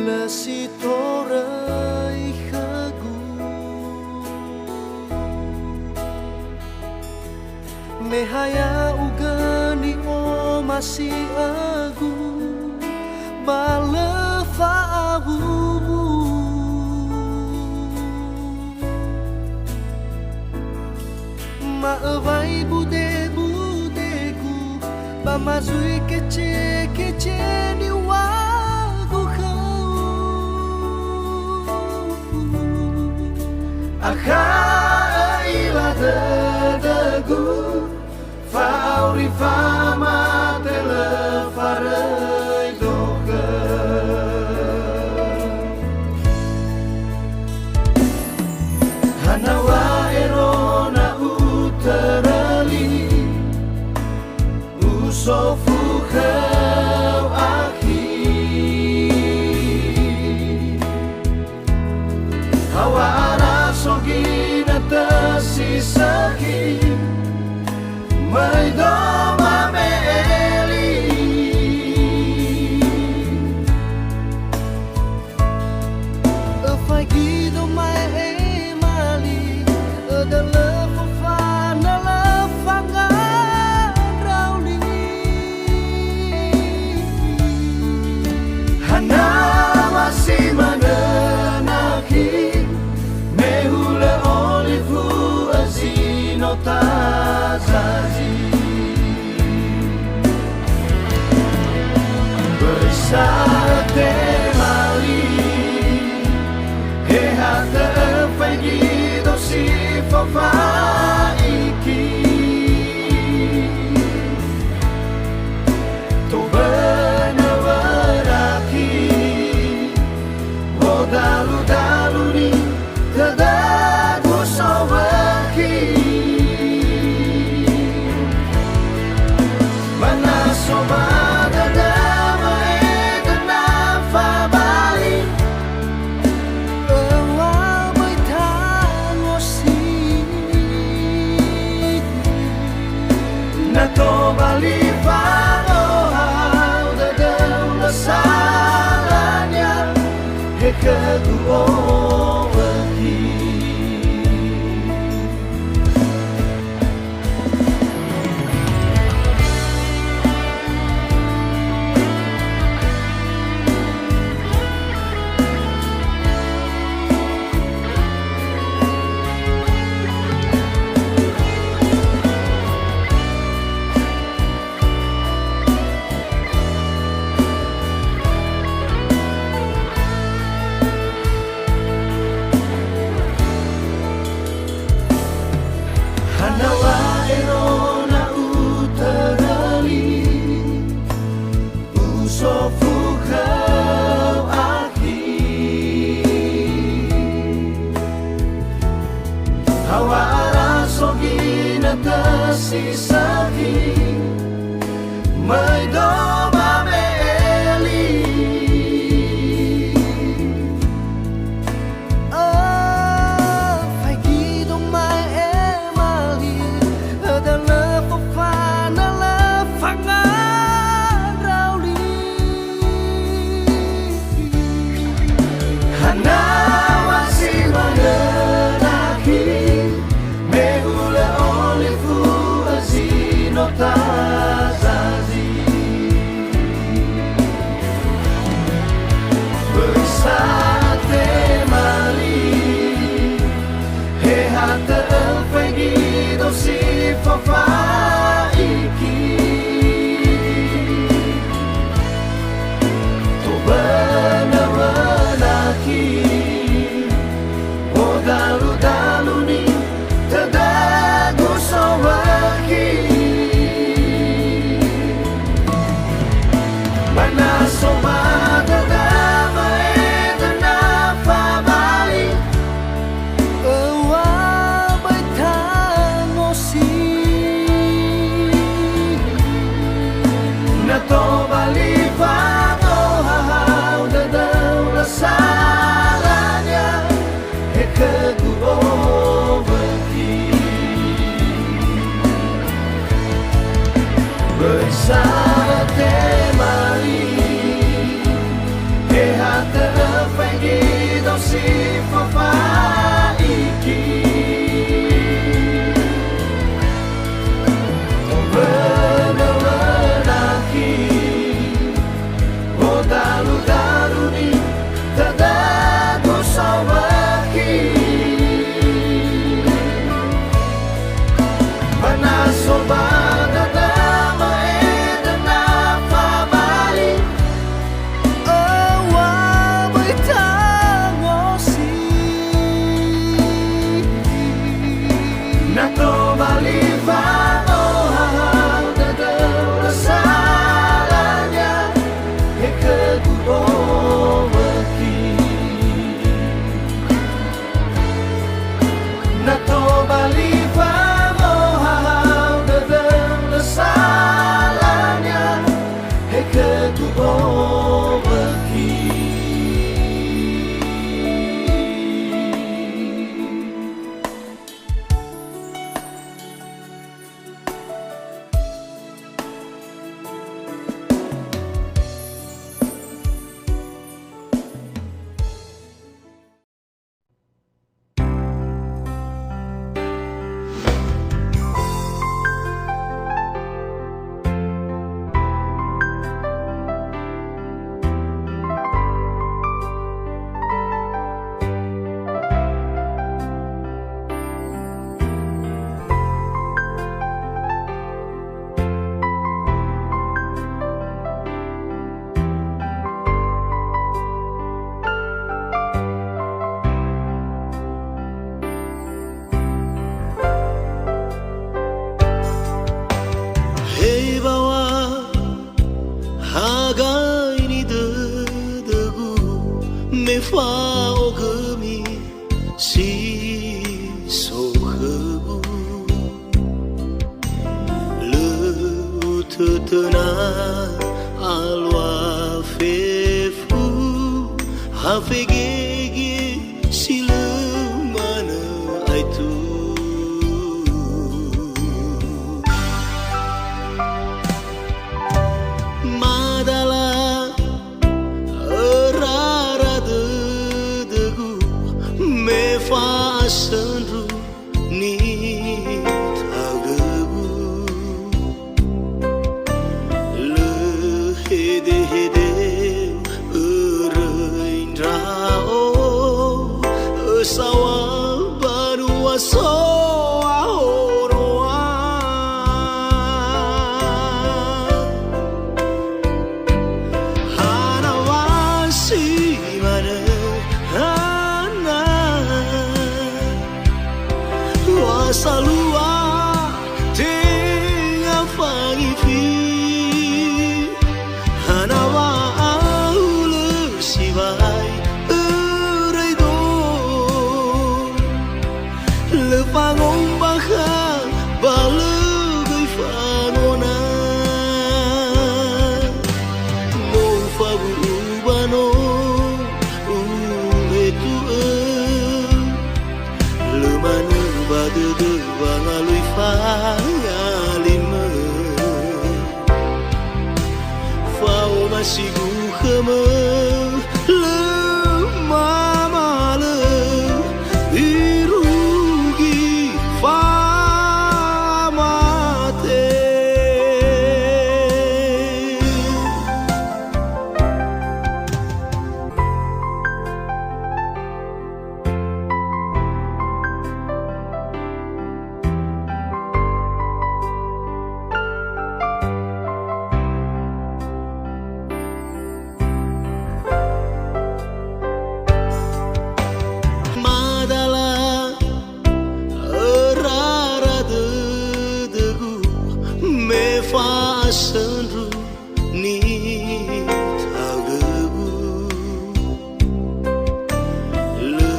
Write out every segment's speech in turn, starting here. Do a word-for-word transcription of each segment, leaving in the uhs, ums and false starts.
Lö si toröi khögu. Me ha ya'ugö ni'omasi'ögu, ba lö fa'awuwu. Ma'öwai bude-budegu, ba ma zui kece-kece niŵa'ögu khöu. Akha ö'ila dödögu, fa'auri famate lö faröi dokhö. Hana wa erona utörö li, usofu khöu akhi. Hawa ara so ginötö si sökhi, möi do mame'e li. Öfaigi do ma'e mali, ödölö fofana lö fangandrau li. Hana wa si manö nakhi, me hulö olifu özi no tazazi. Böi sa'ö temali, he ha tö'ö faigi do si fofa'iki. Tobönö wörakhi, wodalu-dalu ni tödögu sowökhi. Ba na so ba dödöma edöna fabali, öŵa'ö möi tangosi. Na tobali fa'ohahau dödöu lö salania, he khögu owökhi. Hana wa erona utörö li, usofu khöu akhi. Hawa ara so ginötö si sökhi, möi do mame'e li. Öfaigi do ma'e mali, ödölö fofana lö fangandrau li. Hana wa si manö nakhi, me hulö olifu özi no tazazi. Böi sa'ö temali, he ha tö'ö faigi do si fofa'iki. Tobönö wönakhi, wodalu-dalu ni tödögu sowökhi. Ba na so ba dödöma edöna fabali, öŵa'ö möi tangosi. Na tobali fa'ohahau dödöu lö salania, he khögu owökhi. Böi sa'ö temali, Si fafa'iki, wönö-wönöki, wodalu-daluni, dödögu sawökhi. Ba na so ba dödöma, e dödö fabali. Öŵa'ö böi tangosi. Na tobali fangohahau dödöu, lö salania, he khögu owökhi. Na tobali fangohahau dödöu, lö salania, he khögu owökhi. Hewa'ö hagai nidödögu, me fa'ogömi si so khögu. Lö utötöna alua fefu, ha fegege si lö manö aetu. Madala örara dödögu, me fa'asöndru nitaögögu. Lö hedehedeu öröi ndra'o, ösaŵa banua so'ahonoa. Hana wa si manö, hana wa salua tenga fangifi. Hana wa aulö siŵai öröido. Lö fangombakha, ba lö göi fangona. No ufawu'u ba no u'etu'ö. Lö manö ba dödöu wangalui fangalimö. Fa'omasigu khömö, lö mamalö, irugi famate. Madala örara dödögu, me fa'asöndru nitaögögu. Lö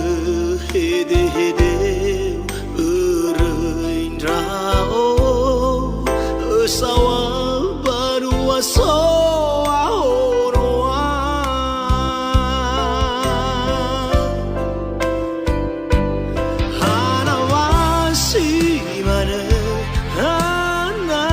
hedehedeu öröi ndra'o, ösaŵa banua so'ahonoa. Hana wa si manö, hana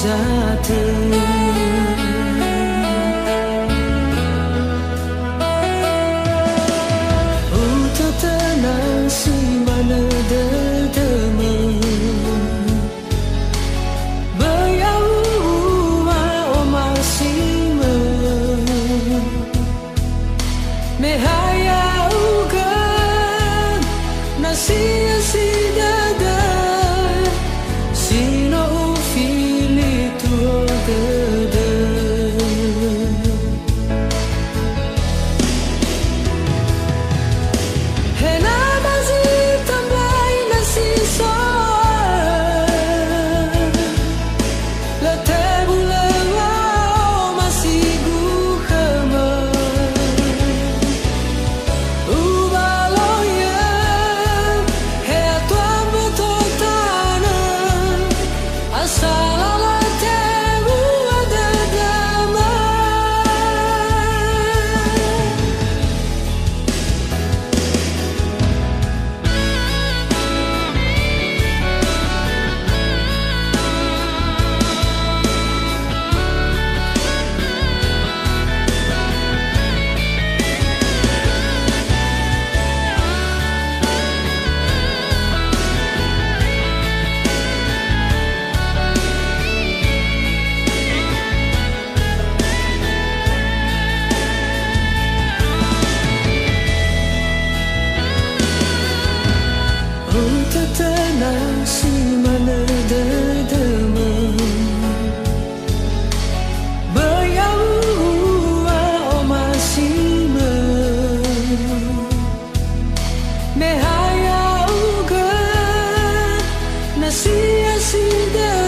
Zatö. Utötöna si manö dödömö. Böi ya'ua omasimö. Me ha ya'ugö nasiasi dödö, si no ufili tuo dödö. He na ba zi tambai nasi so, lö tebulö wa'omasigu khömö. Ubaloi'ö, he atua mboto tanö, asala latewua dödömö. Utötöna si manö dödömö. Böi ya'ua omasimö. Me ha ya'ugö nasiasi dödö,